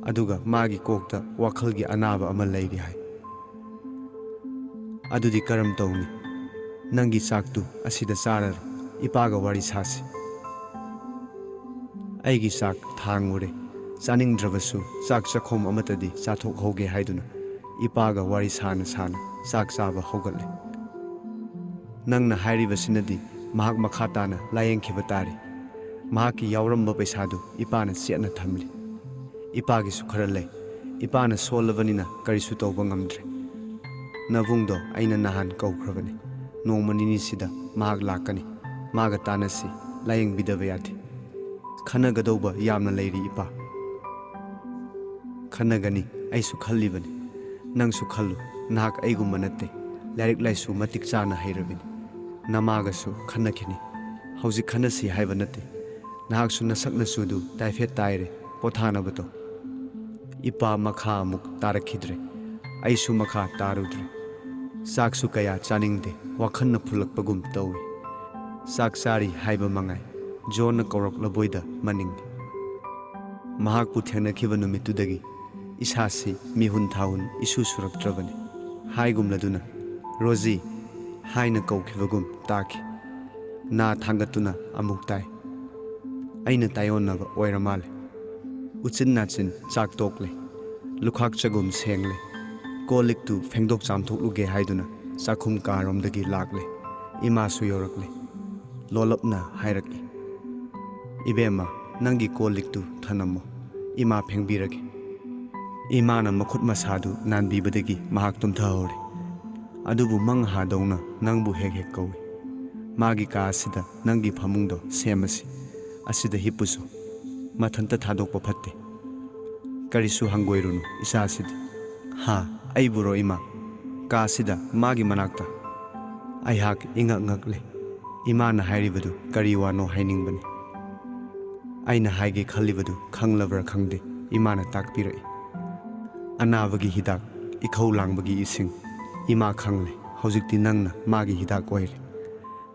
ꯑꯗꯨꯒ ꯃꯥꯒꯤ ꯀꯣꯛꯇ ꯋꯥꯈꯜꯒꯤ ꯑꯅꯥꯕ ꯑꯃ ꯂꯩꯔꯤ ꯍꯥꯏ"꯫ "ꯑꯗꯨꯗꯤ ꯀꯔꯝ ꯇꯧꯅꯤ? ꯅꯪꯒꯤ ꯆꯥꯛꯇꯨ ꯑꯁꯤꯗ ꯆꯥꯔꯔꯣ, ꯏꯄꯥꯒ ꯋꯥꯔꯤ ꯁꯥꯁꯤ"꯫ ꯑꯩꯒꯤ ꯆꯥꯛ ꯊꯥꯡꯉꯨꯔꯦ꯫ ꯆꯥꯅꯤꯡꯗ꯭ꯔꯕꯁꯨ ꯆꯥꯛ ꯆꯥꯛꯈꯣꯝ ꯑꯃꯠꯇꯗꯤ ꯆꯥꯊꯣꯛꯍꯧꯒꯦ ꯍꯥꯏꯗꯨꯅ ꯏꯄꯥꯒ ꯋꯥꯔꯤ ꯁꯥꯅ ꯁꯥꯅ ꯆꯥꯛ ꯆꯥꯕ ꯍꯧꯒꯠꯂꯦ꯫ ꯅꯪꯅ ꯍꯥꯏꯔꯤꯕꯁꯤꯅꯗꯤ ꯃꯍꯥꯛ ꯃꯈꯥ ꯇꯥꯅ ꯂꯥꯌꯦꯡꯈꯤꯕ ꯇꯥꯔꯦ꯫ ꯃꯍꯥꯛꯀꯤ ꯌꯥꯎꯔꯝꯕ ꯄꯩꯁꯥꯗꯨ ꯏꯄꯥꯅ ꯆꯦꯠꯅ ꯊꯝꯂꯤ꯫ ꯏꯄꯥꯒꯤꯁꯨ ꯈꯔ ꯂꯩ꯫ ꯏꯄꯥꯅ ꯁꯣꯜꯂꯕꯅꯤꯅ ꯀꯔꯤꯁꯨ ꯇꯧꯕ ꯉꯝꯗ꯭ꯔꯦ꯫ ꯅꯕꯨꯡꯗꯣ ꯑꯩꯅ ꯅꯍꯥꯟ ꯀꯧꯈ꯭ꯔꯕꯅꯤ꯫ ꯅꯣꯡꯃ ꯅꯤꯅꯤꯁꯤꯗ ꯃꯍꯥꯛ ꯂꯥꯛꯀꯅꯤ꯫ ꯃꯥꯒ ꯇꯥꯟꯅꯁꯤ꯫ ꯂꯥꯌꯦꯡꯕꯤꯗꯕ ꯌꯥꯗꯦ꯫ ꯈꯟꯅꯒꯗꯧꯕ ꯌꯥꯝꯅ ꯂꯩꯔꯤ, ꯏꯄꯥ꯫ ꯈꯟꯅꯒꯅꯤ, ꯑꯩꯁꯨ ꯈꯜꯂꯤꯕꯅꯤ꯫ ꯅꯪꯁꯨ ꯈꯜꯂꯨ, ꯅꯍꯥꯛ ꯑꯩꯒꯨꯝꯕ ꯅꯠꯇꯦ꯫ ꯂꯥꯏꯔꯤꯛ ꯂꯥꯏꯁꯨ ꯃꯇꯤꯛ ꯆꯥꯅ ꯍꯩꯔꯕꯅꯤ꯫ ꯅꯃꯥꯒꯁꯨ ꯈꯟꯅꯈꯤꯅꯤ꯫ ꯍꯧꯖꯤꯛ ꯈꯟꯅꯁꯤ ꯍꯥꯏꯕ ꯅꯠꯇꯦ꯫ ꯅꯍꯥꯛꯁꯨ ꯅꯁꯛ ꯅꯁꯨꯗꯨ ꯇꯥꯏꯐꯦꯠ ꯇꯥꯏꯔꯦ, ꯄꯣꯊꯥꯅꯕ ꯇꯧ꯫ ꯏꯄꯥ ꯃꯈꯥ ꯑꯃꯨꯛ ꯇꯥꯔꯛꯈꯤꯗ꯭ꯔꯦ꯫ ꯑꯩꯁꯨ ꯃꯈꯥ ꯇꯥꯔꯨꯗ꯭ꯔꯦ꯫ ꯆꯥꯛꯁꯨ ꯀꯌꯥ ꯆꯥꯅꯤꯡꯗꯦ, ꯋꯥꯈꯜꯅ ꯐꯨꯜꯂꯛꯄꯒꯨꯝ ꯇꯧꯏ꯫ ꯆꯥꯛ ꯆꯥꯔꯤ ꯍꯥꯏꯕ ꯃꯉꯥꯏ, ꯖꯣꯟꯅ ꯀꯧꯔꯛꯂꯕꯣꯏꯗ ꯃꯅꯤꯡꯏ꯫ ꯃꯍꯥꯛꯄꯨ ꯊꯦꯡꯅꯈꯤꯕ ꯅꯨꯃꯤꯠꯇꯨꯗꯒꯤ ꯏꯁꯥꯁꯤ ꯃꯤꯍꯨꯟ ꯊꯥꯍꯨꯟ ꯏꯁꯨ ꯁꯨꯔꯛꯇ꯭ꯔꯕꯅꯤ꯫ ꯍꯥꯏꯒꯨꯝꯂꯗꯨꯅ, "ꯔꯣꯖꯤ" ꯍꯥꯏꯅ ꯀꯧꯈꯤꯕꯒꯨꯝ ꯇꯥꯈꯤ꯫ ꯅꯥ ꯊꯥꯡꯒꯠꯇꯨꯅ ꯑꯃꯨꯛ ꯇꯥꯏ꯫ ꯑꯩꯅ ꯇꯥꯏꯑꯣꯟꯅꯕ ꯑꯣꯏꯔ ꯃꯥꯜꯂꯦ꯫ ꯎꯆꯤꯟ ꯅꯥꯆꯤꯟ ꯆꯥꯛ ꯇꯣꯛꯂꯦ꯫ ꯂꯨꯈꯥꯛ ꯆꯒꯨꯝ ꯁꯦꯡꯂꯦ꯫ ꯀꯣꯜ ꯂꯤꯛꯇꯨ ꯐꯦꯡꯗꯣꯛ ꯆꯥꯝꯊꯣꯛꯂꯨꯒꯦ ꯍꯥꯏꯗꯨꯅ ꯆꯥꯛꯈꯨꯝ ꯀꯥꯔꯣꯝꯗꯒꯤ ꯂꯥꯛꯂꯦ꯫ ꯏꯃꯥꯁꯨ ꯌꯧꯔꯛꯂꯦ꯫ ꯂꯣꯜꯂꯞꯅ ꯍꯥꯏꯔꯛꯏ, "ꯏꯕꯦꯝꯃ, ꯅꯪꯒꯤ ꯀꯣꯜ ꯂꯤꯛꯇꯨ ꯊꯅꯝꯃꯣ, ꯏꯃꯥ ꯐꯦꯡꯕꯤꯔꯒꯦ꯫" ꯏꯃꯥꯅ ꯃꯈꯨꯠ ꯃꯁꯥꯗꯨ ꯅꯥꯟꯕꯤꯕꯗꯒꯤ ꯃꯍꯥꯛ ꯇꯨꯝꯊꯍꯧꯔꯦ꯫ ꯑꯗꯨꯕꯨ ꯃꯪꯍꯥꯗꯧꯅ ꯅꯪꯕꯨ ꯍꯦꯛ ꯍꯦꯛ ꯀꯧꯏ꯫ ꯃꯥꯒꯤ ꯀꯥ ꯑꯁꯤꯗ ꯅꯪꯒꯤ ꯐꯃꯨꯡꯗꯣ ꯁꯦꯝꯃꯁꯤ꯫ ꯑꯁꯤꯗ ꯍꯤꯞꯄꯨꯁꯨ꯫ ꯃꯊꯟꯇ ꯊꯥꯗꯣꯛꯄ ꯐꯠꯇꯦ꯫ ꯀꯔꯤꯁꯨ ꯍꯪꯒꯣꯏꯔꯨꯅꯨ ꯏꯆꯥꯁꯤꯗꯤ꯫ "ꯍꯥ? ꯑꯩꯕꯨꯔꯣ ꯏꯃꯥ? ꯀꯥꯁꯤꯗ ꯃꯥꯒꯤ ꯃꯅꯥꯛꯇ?" ꯑꯩꯍꯥꯛ ꯏꯉꯛ ꯉꯛꯂꯦ꯫ ꯏꯃꯥꯅ ꯍꯥꯏꯔꯤꯕꯗꯨ ꯀꯔꯤ ꯋꯥꯅꯣ ꯍꯥꯏꯅꯤꯡꯕꯅꯤ꯫ ꯑꯩꯅ ꯍꯥꯏꯒꯦ ꯈꯜꯂꯤꯕꯗꯨ ꯈꯪꯂꯕ꯭ꯔꯥ ꯈꯪꯗꯦ, ꯏꯃꯥꯅ ꯇꯥꯛꯄꯤꯔꯛꯏ꯫ "ꯑꯅꯥꯕꯒꯤ ꯍꯤꯗꯥꯛ, ꯏꯈꯧ ꯂꯥꯡꯕꯒꯤ ꯏꯁꯤꯡ꯫ ꯏꯃꯥ ꯈꯪꯂꯦ, ꯍꯧꯖꯤꯛꯇꯤ ꯅꯪꯅ ꯃꯥꯒꯤ ꯍꯤꯗꯥꯛ ꯑꯣꯏꯔꯦ꯫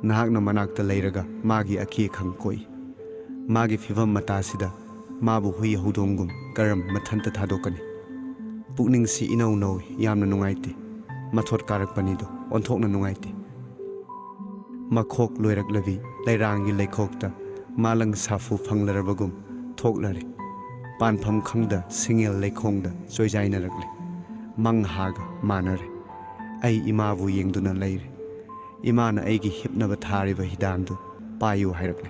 ꯅꯍꯥꯛꯅ ꯃꯅꯥꯛꯇ ꯂꯩꯔꯒ ꯃꯥꯒꯤ ꯑꯀꯤ ꯑꯈꯪ ꯀꯣꯛꯏ꯫ ꯃꯥꯒꯤ ꯐꯤꯚꯝ ꯃꯇꯥꯁꯤꯗ ꯃꯥꯕꯨ ꯍꯨꯏ ꯍꯧꯗꯣꯡꯒꯨꯝ ꯀꯔꯝ ꯃꯊꯟꯇ ꯊꯥꯗꯣꯛꯀꯅꯤ? ꯄꯨꯛꯅꯤꯡꯁꯤ ꯏꯅꯧ ꯅꯧꯏ, ꯌꯥꯝꯅ ꯅꯨꯡꯉꯥꯏꯇꯦ꯫ ꯃꯊꯣꯠ ꯀꯥꯔꯛꯄꯅꯤꯗꯣ, ꯑꯣꯟꯊꯣꯛꯅ ꯅꯨꯡꯉꯥꯏꯇꯦ꯫" ꯃꯈꯣꯛ ꯂꯣꯏꯔꯛꯂꯕꯤ ꯂꯩꯔꯥꯡꯒꯤ ꯂꯩꯈꯣꯛꯇ ꯃꯥꯂꯪ ꯁꯥꯐꯨ ꯐꯪꯂꯔꯕꯒꯨꯝ ꯊꯣꯛꯂꯔꯦ꯫ ꯄꯥꯟꯐꯝ ꯈꯪꯗ ꯁꯤꯡꯉꯦꯜ ꯂꯩꯈꯣꯡꯗ ꯆꯣꯏꯖꯥꯏꯅꯔꯛꯂꯦ꯫ ꯃꯪꯍꯥꯒ ꯃꯥꯟꯅꯔꯦ꯫ ꯑꯩ ꯏꯃꯥꯕꯨ ꯌꯦꯡꯗꯨꯅ ꯂꯩꯔꯦ꯫ ꯏꯃꯥꯅ ꯑꯩꯒꯤ ꯍꯤꯞꯅꯕ ꯊꯥꯔꯤꯕ ꯍꯤꯗꯥꯟꯗꯨ ꯄꯥꯏꯌꯨ ꯍꯥꯏꯔꯛꯂꯦ꯫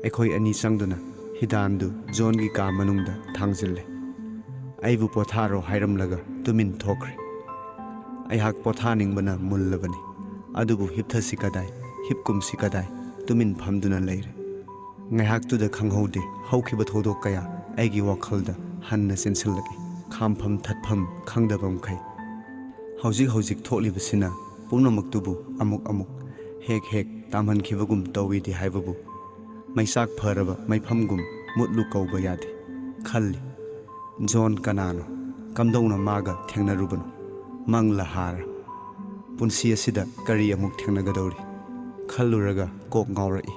ꯑꯩꯈꯣꯏ ꯑꯅꯤ ꯆꯪꯗꯨꯅ ꯍꯤꯗꯥꯟꯗꯨ ꯖꯣꯟꯒꯤ ꯀꯥ ꯃꯅꯨꯡꯗ ꯊꯥꯡꯖꯤꯜꯂꯦ꯫ ꯑꯩꯕꯨ ꯄꯣꯊꯥꯔꯣ ꯍꯥꯏꯔꯝꯂꯒ ꯇꯨꯃꯤꯟ ꯊꯣꯛꯈ꯭ꯔꯦ꯫ ꯑꯩꯍꯥꯛ ꯄꯣꯊꯥꯅꯤꯡꯕꯅ ꯃꯨꯜꯂꯕꯅꯤ꯫ ꯑꯗꯨꯕꯨ ꯍꯤꯞꯊꯁꯤ ꯀꯗꯥꯏ, ꯍꯤꯞꯀꯨꯝꯁꯤ ꯀꯗꯥꯏ, ꯇꯨꯃꯤꯟ ꯐꯝꯗꯨꯅ ꯂꯩꯔꯦ꯫ ꯉꯥꯏꯍꯥꯛꯇꯨꯗ ꯈꯪꯍꯧꯗꯦ, ꯍꯧꯈꯤꯕ ꯊꯧꯗꯣꯛ ꯀꯌꯥ ꯑꯩꯒꯤ ꯋꯥꯈꯜꯗ ꯍꯟꯅ ꯆꯦꯟꯁꯤꯜꯂꯛꯏ꯫ ꯈꯥꯝꯐꯝ ꯊꯠꯐꯝ ꯈꯪꯗꯕ ꯃꯈꯩ꯫ ꯍꯧꯖꯤꯛ ꯍꯧꯖꯤꯛ ꯊꯣꯛꯂꯤꯕꯁꯤꯅ ꯄꯨꯝꯅꯃꯛꯇꯨꯕꯨ ꯑꯃꯨꯛ ꯑꯃꯨꯛ ꯍꯦꯛ ꯍꯦꯛ ꯇꯥꯝꯍꯟꯈꯤꯕꯒꯨꯝ ꯇꯧꯏꯗꯤ ꯍꯥꯏꯕꯕꯨ ꯃꯩꯆꯥꯛ ꯐꯔꯕ ꯃꯩꯐꯝꯒꯨꯝ ꯃꯨꯠꯂꯨ ꯀꯧꯕ ꯌꯥꯗꯦ ꯈꯜꯂꯤ꯫ ꯖꯣꯟ ꯀꯅꯥꯅꯣ? ꯀꯝꯗꯧꯅ ꯃꯥꯒ ꯊꯦꯡꯅꯔꯨꯕꯅꯣ? ꯃꯪꯂ ꯍꯥꯔ? ꯄꯨꯟꯁꯤ ꯑꯁꯤꯗ ꯀꯔꯤ ꯑꯃꯨꯛ ꯊꯦꯡꯅꯒꯗꯧꯔꯤ? ꯈꯜꯂꯨꯔꯒ ꯀꯣꯛ ꯉꯥꯎꯔꯛꯏ꯫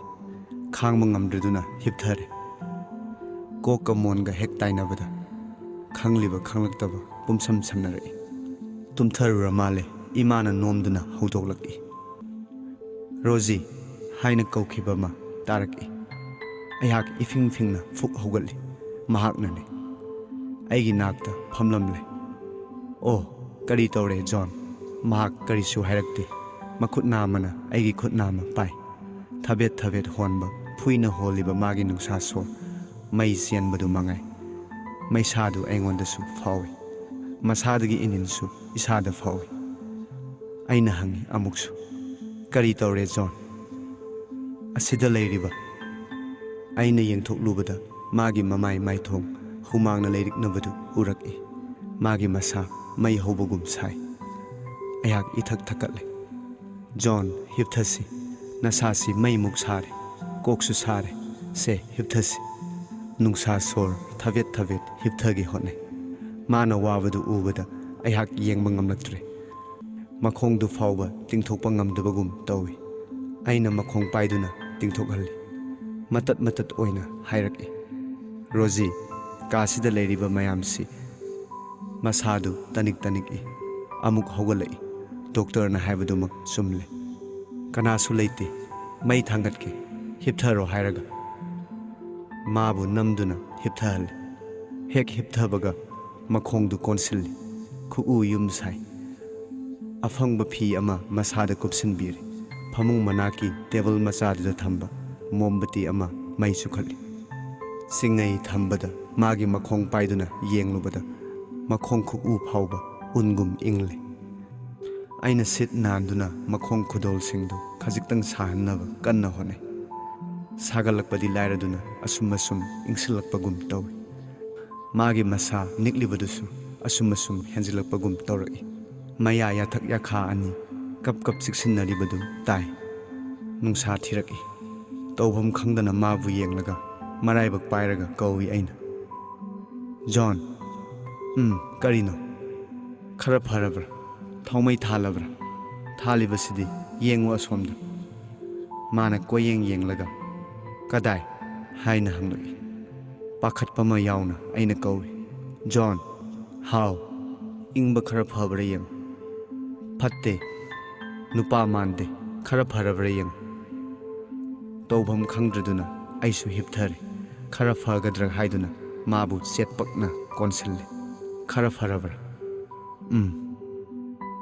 ꯈꯥꯡꯕ ꯉꯝꯗ꯭ꯔꯗꯨꯅ ꯍꯤꯞꯊꯔꯦ꯫ ꯀꯣꯛꯀ ꯃꯣꯟꯒ ꯍꯦꯛ ꯇꯥꯏꯅꯕꯗ ꯈꯪꯂꯤꯕ ꯈꯪꯂꯛꯇꯕ ꯄꯨꯝꯁꯝ ꯁꯝꯅꯔꯛꯏ꯫ ꯇꯨꯝꯊꯔꯨꯔ ꯃꯥꯜꯂꯦ, ꯏꯃꯥꯅ ꯅꯣꯝꯗꯨꯅ ꯍꯧꯗꯣꯛꯂꯛꯏ꯫ "ꯔꯣꯖꯤ" ꯍꯥꯏꯅ ꯀꯧꯈꯤꯕ ꯑꯃ ꯇꯥꯔꯛꯏ꯫ ꯑꯩꯍꯥꯛ ꯏꯐꯤꯡ ꯐꯤꯡꯅ ꯐꯨꯛ ꯍꯧꯒꯠꯂꯤ꯫ ꯃꯍꯥꯛꯅꯅꯤ꯫ ꯑꯩꯒꯤ ꯅꯥꯛꯇ ꯐꯝꯂꯝꯂꯦ꯫ "ꯑꯣ, "ꯀꯔꯤ ꯇꯧꯔꯦ, ꯖꯣꯟ?" ꯃꯍꯥꯛ ꯀꯔꯤꯁꯨ ꯍꯥꯏꯔꯛꯇꯦ꯫ ꯃꯈꯨꯠ ꯅꯥꯝꯃꯅ ꯑꯩꯒꯤ ꯈꯨꯠ ꯅꯥꯝꯃ ꯄꯥꯏ꯫ ꯊꯕꯦꯠ ꯊꯕꯦꯠ ꯍꯣꯟꯕ ꯐꯨꯏꯅ ꯍꯣꯜꯂꯤꯕ ꯃꯥꯒꯤ ꯅꯨꯡꯁꯥ ꯁꯣꯔ ꯃꯩ ꯆꯦꯟꯕꯗꯨ ꯃꯉꯥꯏ꯫ ꯃꯩꯁꯥꯗꯨ ꯑꯩꯉꯣꯟꯗꯁꯨ ꯐꯥꯎꯏ꯫ ꯃꯁꯥꯗꯒꯤ ꯏꯅꯤꯟꯁꯨ ꯏꯁꯥꯗ ꯐꯥꯎꯏ꯫ ꯑꯩꯅ ꯍꯪꯉꯤ ꯑꯃꯨꯛꯁꯨ, "ꯀꯔꯤ ꯇꯧꯔꯦ, ꯖꯣꯟ?" ꯑꯁꯤꯗ ꯂꯩꯔꯤꯕ ꯑꯩꯅ ꯌꯦꯡꯊꯣꯛꯂꯨꯕꯗ ꯃꯥꯒꯤ ꯃꯃꯥꯏ ꯃꯥꯏꯊꯣꯡ ꯍꯨꯃꯥꯡꯅ ꯂꯩꯔꯤꯛꯅꯕꯗꯨ ꯎꯔꯛꯏ꯫ ꯃꯥꯒꯤ ꯃꯁꯥ ꯃꯩ ꯍꯧꯕꯒꯨꯝ ꯁꯥꯏ꯫ ꯑꯩꯍꯥꯛ ꯏꯊꯛ ꯊꯛꯀꯠꯂꯦ꯫ "ꯖꯣꯟ, ꯍꯤꯞꯊꯁꯤ꯫ ꯅꯁꯥꯁꯤ ꯃꯩꯃꯨꯛ ꯁꯥꯔꯦ꯫ ꯀꯣꯛꯁꯨ ꯁꯥꯔꯦ꯫ ꯁꯦ, ꯍꯤꯞꯊꯁꯤ꯫" ꯅꯨꯡꯁꯥ ꯁꯣꯔ ꯊꯕꯦꯠ ꯊꯕꯦꯠ ꯍꯤꯞꯊꯒꯦ ꯍꯣꯠꯅꯩ꯫ ꯃꯥꯅ ꯋꯥꯕꯗꯨ ꯎꯕꯗ ꯑꯩꯍꯥꯛ ꯌꯦꯡꯕ ꯉꯝꯂꯛꯇ꯭ꯔꯦ꯫ ꯃꯈꯣꯡꯗꯨ ꯐꯥꯎꯕ ꯇꯤꯡꯊꯣꯛꯄ ꯉꯝꯗꯕꯒꯨꯝ ꯇꯧꯏ꯫ ꯑꯩꯅ ꯃꯈꯣꯡ ꯄꯥꯏꯗꯨꯅ ꯇꯤꯡꯊꯣꯛꯍꯜꯂꯤ꯫ ꯃꯇꯠ ꯃꯇꯠ ꯑꯣꯏꯅ ꯍꯥꯏꯔꯛꯏ, "ꯔꯣꯖꯤ, ꯀꯥꯁꯤꯗ ꯂꯩꯔꯤꯕ ꯃꯌꯥꯝꯁꯤ ꯃꯁꯥꯗꯨ ꯇꯅꯤꯛ ꯇꯅꯤꯛꯏ꯫ ꯑꯃꯨꯛ ꯍꯧꯒꯠꯂꯛꯏ꯫ ꯗꯣꯛꯇꯔꯅ ꯍꯥꯏꯕꯗꯨꯃꯛ ꯆꯨꯝꯂꯦ꯫ ꯀꯅꯥꯁꯨ ꯂꯩꯇꯦ꯫ ꯃꯩ ꯊꯥꯡꯒꯠꯀꯦ꯫ ꯍꯤꯞꯊꯔꯣ ꯍꯥꯏꯔꯒ꯫" ꯃꯥꯕꯨ ꯅꯝꯗꯨꯅ ꯍꯤꯞꯊꯍꯜꯂꯤ꯫ ꯍꯦꯛ ꯍꯤꯞꯊꯕꯒ ꯃꯈꯣꯡꯗꯨ ꯀꯣꯟꯁꯤꯜꯂꯤ꯫ ꯈꯨꯎ ꯌꯨꯝ ꯁꯥꯏ꯫ ꯑꯐꯪꯕ ꯐꯤ ꯑꯃ ꯃꯁꯥꯗ ꯀꯨꯞꯁꯤꯟꯕꯤꯔꯤ꯫ ꯐꯃꯨꯡ ꯃꯅꯥꯛꯀꯤ ꯇꯦꯕꯜ ꯃꯆꯥꯗꯨꯗ ꯊꯝꯕ ꯃꯣꯝꯕꯇꯤ ꯑꯃ ꯃꯩ ꯆꯨꯈꯠꯂꯤ꯫ ꯆꯤꯡꯉꯩ ꯊꯝꯕꯗ ꯃꯥꯒꯤ ꯃꯈꯣꯡ ꯄꯥꯏꯗꯨꯅ ꯌꯦꯡꯂꯨꯕꯗ ꯃꯈꯣꯡ ꯈꯨꯎ ꯐꯥꯎꯕ ꯎꯟꯒꯨꯝ ꯏꯪꯂꯤ꯫ ꯑꯩꯅ ꯁꯤꯠ ꯅꯥꯟꯗꯨꯅ ꯃꯈꯣꯡ ꯈꯨꯗꯣꯜꯁꯤꯡꯗꯨ ꯈꯖꯤꯛꯇꯪ ꯁꯥꯍꯟꯅꯕ ꯀꯟꯅ ꯍꯣꯠꯅꯩ꯫ ꯁꯥꯒꯠꯂꯛꯄꯗꯤ ꯂꯥꯏꯔꯗꯨꯅ ꯑꯁꯨꯝ ꯑꯁꯨꯝ ꯏꯪꯁꯤꯜꯂꯛꯄꯒꯨꯝ ꯇꯧꯏ꯫ ꯃꯥꯒꯤ ꯃꯁꯥ ꯅꯤꯛꯂꯤꯕꯗꯨꯁꯨ ꯑꯁꯨꯝ ꯑꯁꯨꯝ ꯍꯦꯟꯖꯤꯜꯂꯛꯄꯒꯨꯝ ꯇꯧꯔꯛꯏ꯫ ꯃꯌꯥ ꯌꯥꯊꯛ ꯌꯥꯈꯥ ꯑꯅꯤ ꯀꯞ ꯀꯞ ꯆꯤꯛꯁꯤꯟꯅꯔꯤꯕꯗꯨ ꯇꯥꯏ꯫ ꯅꯨꯡꯁꯥ ꯊꯤꯔꯛꯏ꯫ ꯇꯧꯐꯝ ꯈꯪꯗꯅ ꯃꯥꯕꯨ ꯌꯦꯡꯂꯒ ꯃꯔꯥꯏꯕꯛ ꯄꯥꯏꯔꯒ ꯀꯧꯏ ꯑꯩꯅ꯫ "ꯖꯣꯟ!" "ꯎꯝ, ꯀꯔꯤꯅꯣ?" "ꯈꯔ ꯐꯔꯕ꯭ꯔꯥ? ꯊꯥꯎꯃꯩ ꯊꯥꯜꯂꯕ꯭ꯔꯥ?" "ꯊꯥꯜꯂꯤꯕꯁꯤꯗꯤ, ꯌꯦꯡꯉꯨ ꯑꯁꯣꯝꯗ꯫" ꯃꯥꯅ ꯀꯣꯏꯌꯦꯡ ꯌꯦꯡꯂꯒ, "ꯀꯗꯥꯏ?" ꯍꯥꯏꯅ ꯍꯪꯂꯛꯏ꯫ ꯄꯥꯈꯠꯄ ꯑꯃ ꯌꯥꯎꯅ ꯑꯩꯅ ꯀꯧꯏ, "ꯖꯣꯟ!" "ꯍꯥꯎ?" "ꯏꯪꯕ ꯈꯔ ꯐꯕ꯭ꯔꯥ ꯌꯦꯡꯉꯨ꯫" "ꯐꯠꯇꯦ, ꯅꯨꯄꯥ ꯃꯥꯟꯗꯦ, ꯈꯔ ꯐꯔꯕ꯭ꯔꯥ ꯌꯦꯡꯉꯨ꯫" ꯇꯧꯐꯝ ꯈꯪꯗ꯭ꯔꯗꯨꯅ ꯑꯩꯁꯨ ꯍꯤꯞꯊꯔꯦ꯫ ꯈꯔ ꯐꯒꯗ꯭ꯔꯥ ꯍꯥꯏꯗꯨꯅ ꯃꯥꯕꯨ ꯆꯦꯠꯄꯛꯅ ꯀꯣꯟꯁꯤꯜꯂꯦ꯫ "ꯈꯔ ꯐꯔꯕ꯭ꯔꯥ?" "ꯎꯝ,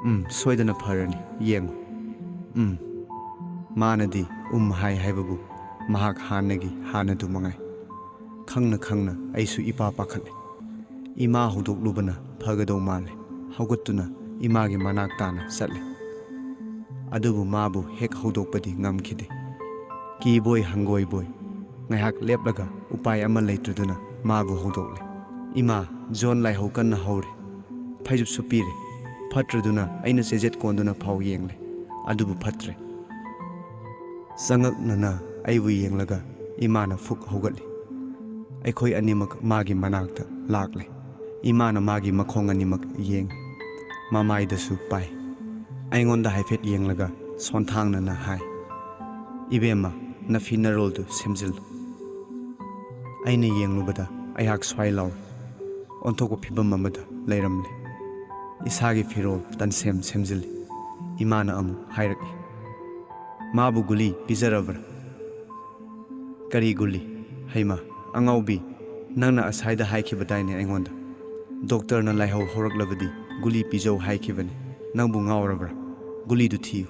"ꯎꯝ, ꯁꯣꯏꯗꯅ ꯐꯔꯅꯤ, ꯌꯦꯡꯉꯨ꯫ ꯎꯝ"꯫ ꯃꯥꯅꯗꯤ "ꯎꯝ" ꯍꯥꯏ ꯍꯥꯏꯕꯕꯨ ꯃꯍꯥꯛ ꯍꯥꯟꯅꯒꯤ ꯍꯥꯟꯅꯗꯨ ꯃꯉꯥꯏ꯫ ꯈꯪꯅ ꯈꯪꯅ ꯑꯩꯁꯨ ꯏꯄꯥ ꯄꯥꯈꯠꯂꯦ꯫ ꯏꯃꯥ ꯍꯧꯗꯣꯛꯂꯨꯕꯅ ꯐꯒꯗꯧ ꯃꯥꯜꯂꯦ꯫ ꯍꯧꯒꯠꯇꯨꯅ ꯏꯃꯥꯒꯤ ꯃꯅꯥꯛ ꯇꯥꯅ ꯆꯠꯂꯦ꯫ ꯑꯗꯨꯕꯨ ꯃꯥꯕꯨ ꯍꯦꯛ ꯍꯧꯗꯣꯛꯄꯗꯤ ꯉꯝꯈꯤꯗꯦ꯫ ꯀꯤꯕꯣꯏ ꯍꯪꯒꯣꯏꯕꯣꯏ ꯉꯥꯏꯍꯥꯛ ꯂꯦꯞꯂꯒ ꯎꯄꯥꯏ ꯑꯃ ꯂꯩꯇ꯭ꯔꯗꯨꯅ ꯃꯥꯕꯨ ꯍꯧꯗꯣꯛꯂꯦ꯫ "ꯏꯃꯥ, ꯖꯣꯟ ꯂꯥꯏꯍꯧ ꯀꯟꯅ ꯍꯧꯔꯦ꯫ ꯐꯩꯖꯨꯞꯁꯨ ꯄꯤꯔꯦ꯫ ꯐꯠꯇ꯭ꯔꯗꯨꯅ ꯑꯩꯅ ꯆꯦꯖꯦꯠ ꯀꯣꯟꯗꯨꯅ ꯐꯥꯎ ꯌꯦꯡꯂꯦ꯫ ꯑꯗꯨꯕꯨ ꯐꯠꯇ꯭ꯔꯦ"꯫ ꯆꯉꯛꯅꯅ ꯑꯩꯕꯨ ꯌꯦꯡꯂꯒ ꯏꯃꯥꯅ ꯐꯨꯛ ꯍꯧꯒꯠꯂꯤ꯫ ꯑꯩꯈꯣꯏ ꯑꯅꯤꯃꯛ ꯃꯥꯒꯤ ꯃꯅꯥꯛꯇ ꯂꯥꯛꯂꯦ꯫ ꯏꯃꯥꯅ ꯃꯥꯒꯤ ꯃꯈꯣꯡ ꯑꯅꯤꯃꯛ ꯌꯦꯡꯉꯤ꯫ ꯃꯃꯥꯏꯗꯁꯨ ꯄꯥꯏ꯫ ꯑꯩꯉꯣꯟꯗ ꯍꯥꯏꯐꯦꯠ ꯌꯦꯡꯂꯒ ꯁꯣꯟꯊꯥꯡꯅꯅ ꯍꯥꯏ, "ꯏꯕꯦꯝꯃ, ꯅꯐꯤ ꯅꯔꯣꯜꯗꯨ ꯁꯦꯝꯖꯤꯜꯂꯨ"꯫ ꯑꯩꯅ ꯌꯦꯡꯂꯨꯕꯗ ꯑꯩꯍꯥꯛ ꯁ꯭ꯋꯥꯏ ꯂꯥꯎꯏ꯫ ꯑꯣꯟꯊꯣꯛꯄ ꯐꯤꯕꯝ ꯑꯃꯗ ꯂꯩꯔꯝꯂꯦ꯫ ꯏꯁꯥꯒꯤ ꯐꯤꯔꯣꯜ ꯇꯟꯁꯦꯝ ꯁꯦꯝꯖꯤꯜꯂꯤ꯫ ꯏꯃꯥꯅ ꯑꯃꯨꯛ ꯍꯥꯏꯔꯛꯏ, "ꯃꯥꯕꯨ ꯒꯨꯂꯤ ꯄꯤꯖꯔꯕ꯭ꯔꯥ?" "ꯀꯔꯤ ꯒꯨꯂꯤ? ꯍꯩꯃꯥ, ꯑꯉꯥꯎꯕꯤ, ꯅꯪꯅ ꯑꯁꯥꯏꯗ ꯍꯥꯏꯈꯤꯕꯗꯥꯏꯅꯦ ꯑꯩꯉꯣꯟꯗ? ꯗꯣꯛꯇꯔꯅ ꯂꯥꯏꯍꯧ ꯍꯧꯔꯛꯂꯕꯗꯤ ꯒꯨꯂꯤ ꯄꯤꯖꯧ ꯍꯥꯏꯈꯤꯕꯅꯤ꯫ ꯅꯪꯕꯨ ꯉꯥꯎꯔꯕ꯭ꯔꯥ? ꯒꯨꯂꯤꯗꯨ ꯊꯤꯌꯨ꯫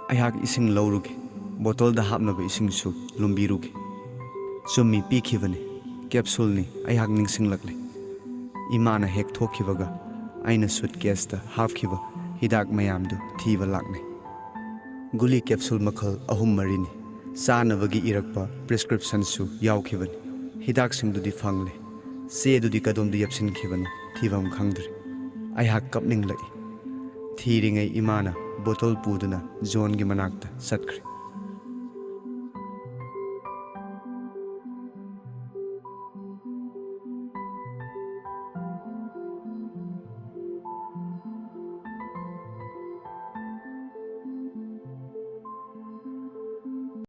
ꯑꯩꯍꯥꯛ ꯏꯁꯤꯡ ꯂꯧꯔꯨꯒꯦ꯫ ꯕꯣꯇꯜꯗ ꯍꯥꯞꯅꯕ ꯏꯁꯤꯡꯁꯨ ꯂꯨꯝꯕꯤꯔꯨꯒꯦ"꯫ ꯆꯨꯝꯃꯤ, ꯄꯤꯈꯤꯕꯅꯤ꯫ ꯀꯦꯞꯁꯨꯜꯅꯤ, ꯑꯩꯍꯥꯛ ꯅꯤꯡꯁꯤꯡꯂꯛꯂꯦ꯫ ꯏꯃꯥꯅ ꯍꯦꯛ ꯊꯣꯛꯈꯤꯕꯒ ꯑꯩꯅ ꯁꯨꯠꯀꯦꯁꯇ ꯍꯥꯞꯈꯤꯕ ꯍꯤꯗꯥꯛ ꯃꯌꯥꯝꯗꯨ ꯊꯤꯕ ꯂꯥꯛꯅꯩ꯫ ꯒꯨꯂꯤ ꯀꯦꯞꯁꯨꯜ ꯃꯈꯜ ꯑꯍꯨꯝ ꯃꯔꯤꯅꯤ꯫ ꯆꯥꯅꯕꯒꯤ ꯏꯔꯛꯄ ꯄ꯭ꯔꯤꯁꯀ꯭ꯔꯤꯞꯁꯟꯁꯨ ꯌꯥꯎꯈꯤꯕꯅꯤ꯫ ꯍꯤꯗꯥꯛꯁꯤꯡꯗꯨꯗꯤ ꯐꯪꯂꯦ꯫ ꯆꯦꯗꯨꯗꯤ ꯀꯗꯣꯝꯗ ꯌꯦꯞꯁꯤꯟꯈꯤꯕꯅꯣ ꯊꯤꯐꯝ ꯈꯪꯗ꯭ꯔꯦ꯫ ꯑꯩꯍꯥꯛ ꯀꯞꯅꯤꯡꯂꯛꯏ꯫ ꯊꯤꯔꯤꯉꯩ ꯏꯃꯥꯅ ꯕꯣꯇꯜ ꯄꯨꯗꯨꯅ ꯖꯣꯟꯒꯤ ꯃꯅꯥꯛꯇ ꯆꯠꯈ꯭ꯔꯦ꯫